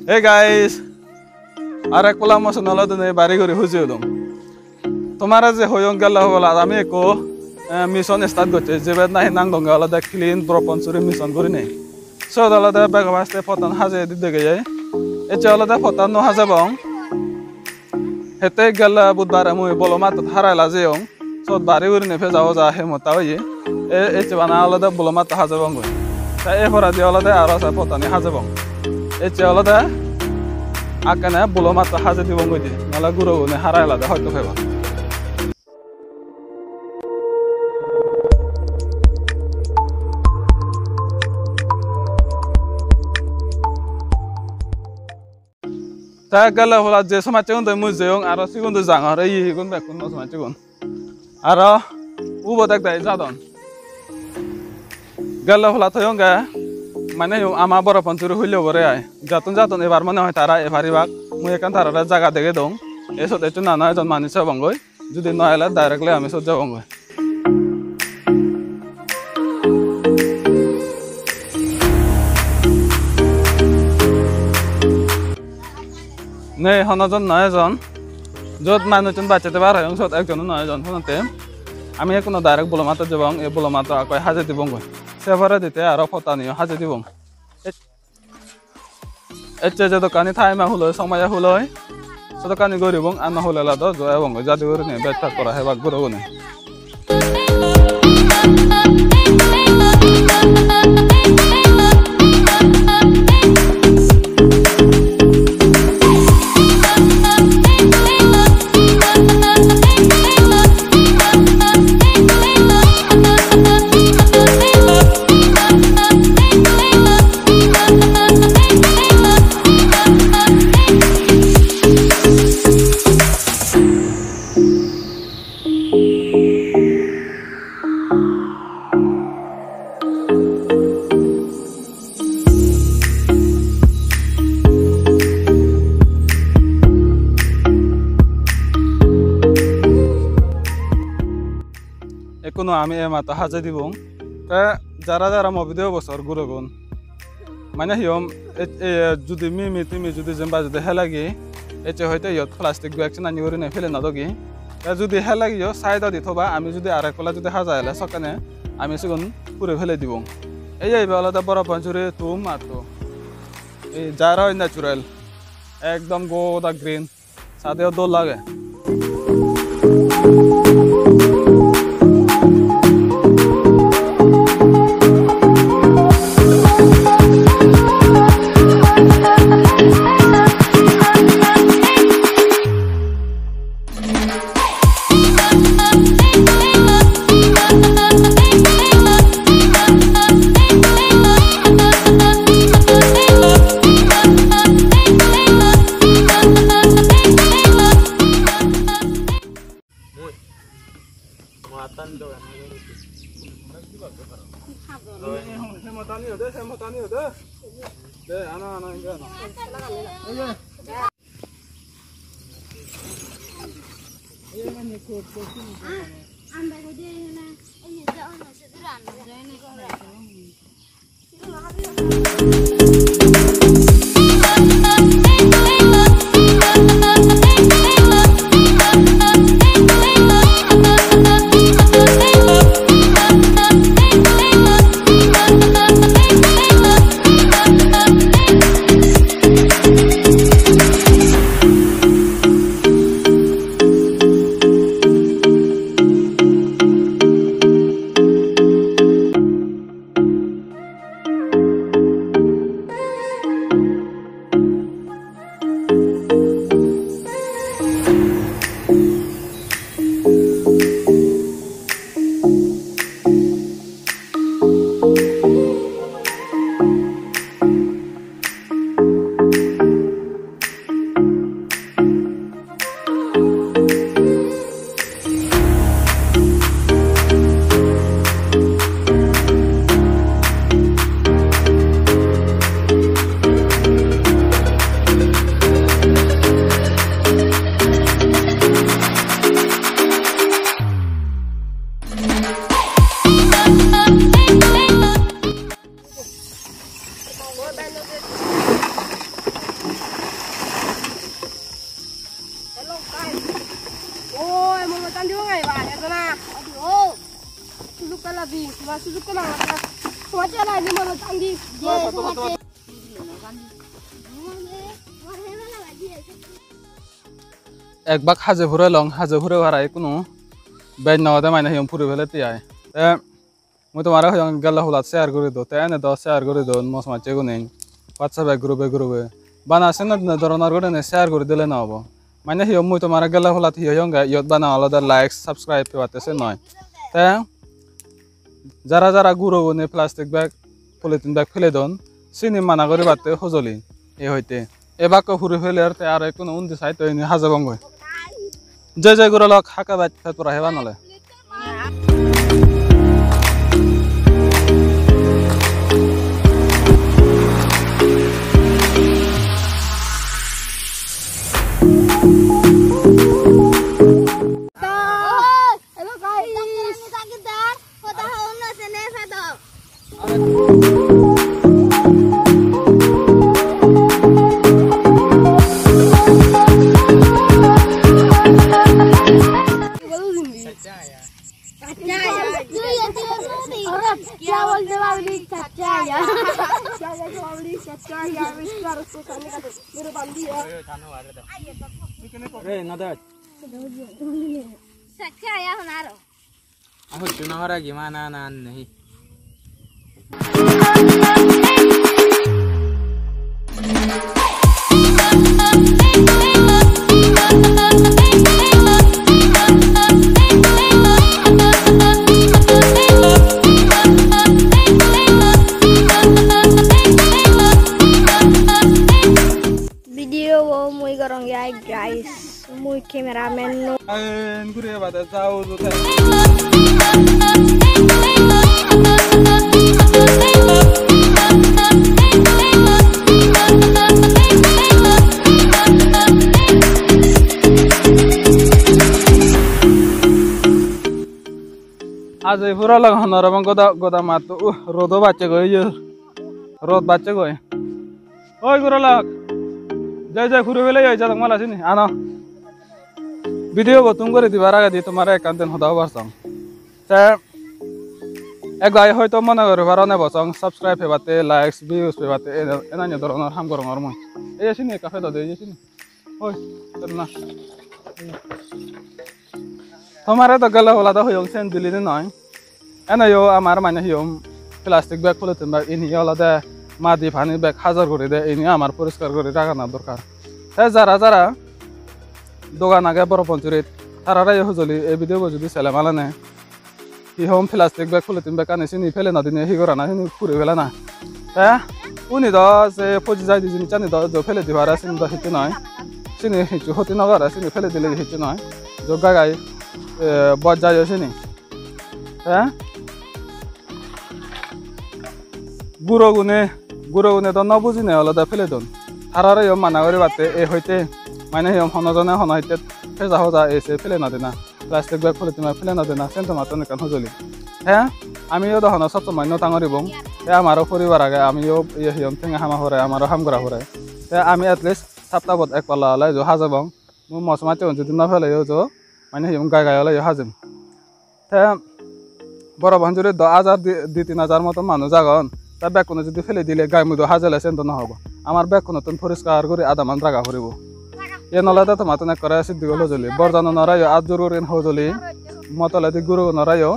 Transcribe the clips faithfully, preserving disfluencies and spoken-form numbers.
Hey guys, ar ek pola mo channel-ot dene bari guri huji odong. Tomare je hoyong gelle hobola ami ekko, eh, mission start gocche, jebet nahi nang donge olode Clean Boro Panchuri Mission gurinei. Siyot olode bego baste pottan hajei di degeye. Ecche olode pottan no hajebong. Hette gelle budbare mui bolo mattot harai lajeyong. Sot bari gurinei peja hoja hemotta oye. E, ecche bana olode bolo matto hajebong goi. Te e poredi olode aro se pottani hajebong. Ecche olode akkene bolo matto haje dibong goi di. Nole gurogune harai lade hoito peba. Te gelle pola je somajjegun doi mui jeyong, aro sigun doi jangor, ei igun bekkun no somajjegun. Aro ubot ek dagi jadon. Gelle pola toyonge, mane ama Boro Panchuri hulle bore ai. Jattun jattun ebar mone hoi tara e paribak. Mui ekkan tarare jaga degei dong. Ei sot ecchon nana ejon manuj ebongoi. Judi no ele directly ami sot jebongoi. Nei, hono jon no ejon. Jot manuchun bacche tebar hoyong, sot ekjono no ejon. Honotte ami ekkuno direct bolo matto jebong, ei bolo matto akkoi hajei dibongoi. Se poredi te aro pottaniyo hajei dibong. Ecche jedokkani time-e huloi, somoye huloi, sedokkani guribong, ar no hulele do jo ebongoi jadi gurinei bej pek pora hebak gurogune. Ekkuno ami ei matto hajei dibong. Te jara jara mo video bo sor gurogun. Mane hi hom, e, e, judi mimi timi judi jempai judi helegi, ecche hoite iyot plastic bag sinani gurinei pele no dogi. Te judi helegiyo side odi thoba, ami judi arek pola judi hajai ele sokkene ami sigun puri pele dibong. Ei ibe olode Boro Panchuri tomb matto. Ei jara oi natural. Ekdom goda green. Sadeyo dol lage. Ek bak haje purelong, haje pure parai kuno bej nw ode mane hiyom puri pele tiyai. Te mui tomare hoyong gelle hulat share guri do, te ene do share guri don mos macche gune. WhatsApp e group e group e. Bana senne doronor gurinei share guri dile nw obo. Mane hiyom mui tomare gelle hulat hi hoyonge, iyot bana olode like, subscribe pebatte se noi. Te jara jara guro gune plastic bag, polythene bag pele don, sini mana guribatte hojoli. Ei hoite. Ebakko puri peler te aro ekkuno undi side to ini hajebongoi. Jai jai guro lok, hakke bej pet pura heban ole. Hello guys. Hey, not that. Saccha aya honaro. Ahoj tu nahora gimana nan nahi. Video bo mui gorong ai guys. Mui cameraman no. Ayen guri ebade jao jute. Aje puro log honor ebong goda, goda matto, uh, rodo bacche goi, iyo. Rod bacche goi. Oi guro lok. Jai jai puri pele oi jadok mala sini. Ano. Video bo tum guri dibar agedi tomare ekkan den hoda hobar song. Te ek gai hoito mone guri paro nebo song subscribe pebatte, likes, views pebatte, e, enanyo doronor ham gorongor mui. Ei sini ekka pedo de, ei sini. Oi, tor na. Tomare do gelle ola do hoyong sen bilini noi. Ene yo amar mane hiyom plastic bag, polythene bag, ini olode madi pani bag hajor guri de, ini amar poriskar guri ragana dorkar. Te jara jara dogan age Boro Pansurit, tarare yo hojoli ei video bo judi sele malane. Hi hom plastic bag, polythene bag ani sini pele no dine hi gorana, sini puri pelana. Te uni do se poji jai di jinissani do, do pele di pare, sini do hissu noi. Sini hissu hoti no gore, sini pele dile hissu noi. Jo gai gai, eh, boj jai o sini. Te guro gune, guro gune do no bujine olode pele don. Tarare yo mana guribatte ei hoite, mane hi hom hono jone hono hitte peja hoja ese pele no dena. Plastic bag, polythene bag pele no dena, sen tomattun ekkan hojoli. Te amiyo do hono sob somoi no tangoribong. Te amaro poribar age, amiyo ye hiyom tenga hama pore, amaro ham gora pore. Te ami at least saptabot ek palla ole ejo hajebong. Mui mos macchegun judi no peleyo jo, mane hiyom gai gai ole yo hajem. Te Boro Pansurit do hajar di, di tin hajar moton manuj agon. Te bekkune judi pele dile gai mudo hajele sen do no hobo. Amar bekkunottun poriskar guri adaman raga puribo. Iyen olode tomattun ekkore siddigol hojoli. Borjanunore yo at jur gurin hojoli. Mo toledi gurogunore yo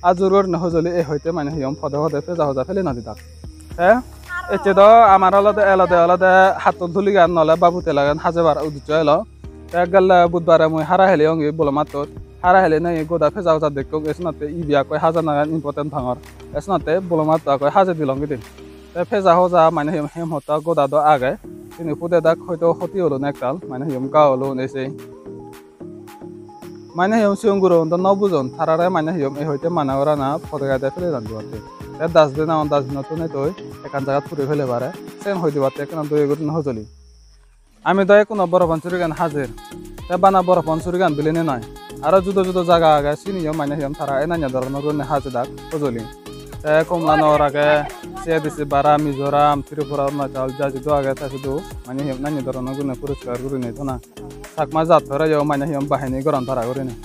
at jur gurin hojoli, ei hoite mane hiyom pode pode peja hoja pele no didak. Te ecche do amar olode elode olode hattol tuligan nole babu telagan hajebar uddeccho elo. Te gelle budbare mui hara heli ongi bolomattot. Hara heli nei goda peja hoja dekkong, esenotte ibe akkoi hajanagan important pangor. Esenotte bolomatto akkoi haje dilong gidi. Te peja hoja mane hiyom hem hotta goda do age. Sini pude dak hoito hoti olun ektal, mane hiyom ga olun ese. Mane hiyom sigon gurogun do no bujon, tarare mane hiyom ei hoite mana gorana pode gade pele dan dibatte. Te dustbin agon, dustbinottun ei toi ekkan jagat puri pele pare. Sen hoi dibatte ekkena doye guri no hojoli. Ami do ekkuno Boro Pansurigan hajer. Te bana Boro Pansurigan bilene noi. Aro judo judo jaga age, siniyo mane hiyom tara enanyo doronor gurinei hajedak hojoli. Te Komlanogor age, C A D C Bara, Mizoram, Tripura, Arunachal, ja judo age, te sudu mane hiyom enanyo doronor gurinei poriskar gurinei thona. Chakma jattoreyo mane hiyom bahini goron tara gurinei.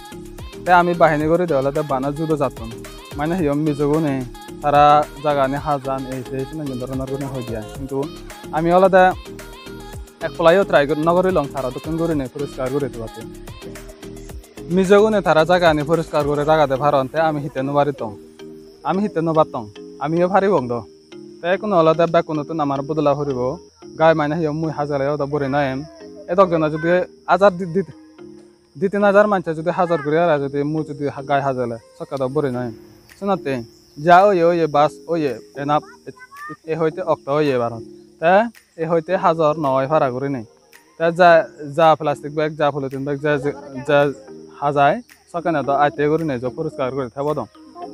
Te ami bahini guri de olode bana judo jattun. mane hi hom mijogune tara jagani hajan ei sei senenni doronor guri hoi diyan. Hintu ami olode ek polayo try gor-, no gorilong tara dokken gurinei poriskar guri thebatte. Mijogune tara jagani poriskar guri ragade paron, te ami hitte no paritong? Ami hitte no pattong? Amiyo paribong do. Te ekkuno olode bekkunottun amar bodola puribo. Gai mane hi hom mui hajaleyo do bori no em. Edok jone judi hajar di, di, di tin hajar manche judi hajar guri aro judi mui judi ha-, gai hajale, sokke do bori no em. Senotte ja oye oye, bas oye, enough, e, e hoite okto oye ebar. Te e hoite hajor no oi para gurinei. Te ja, ja plastic bag, ja polythene bag, ja, ja, ja hajai, sokkene do atte gurinei jo poriskar guri thebo dong.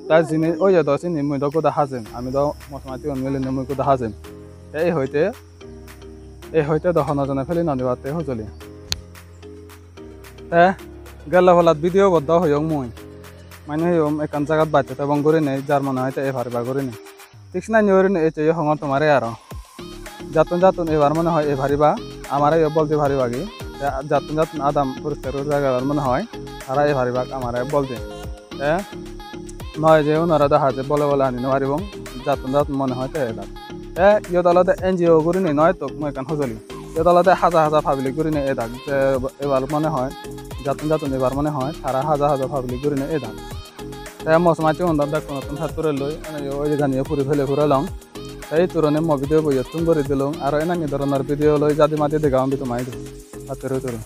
Te jini oye do sini mui do goda hajem, ami do mosmatigun milinei mui goda hajem. Te ei hoite, ei hoite do hono jone peli no dibatte hojoli. Te gelle polat video bot do hoyong mui. Mane hoyong ekkan jagat batte tebong gurinei, jar mone hoi te ei pariba gurinei. Thik senanye gurinei ecche yo hongor tomare aro. Jattun jattun ebar mone hoi ei pariba, amare yo bol di paribagi. Te jattun jattun adam poriskar guri ragebar mone hoi, tara ei paribak amare bol di. Te noi je unore do haje bole bole ani no paribong, jattun jattun mone hoi te edak. Te iyot olode N G O gurinei noi tok mui ekkan hojoli. Iyot olode haja haja public gurinei edak, je ebar mone hoi, jattun jattun ebar mone hoi, tara haja haja public gurinei edak. Te mosmacchugun do bekkunottun patturelloi, ene yo oye ganiyo puri pele purelong. Te itturone mo video bo iyottun guri dilung, aro enangi doronor video loi jadi madi dega ondi toma idu. Patturuturu.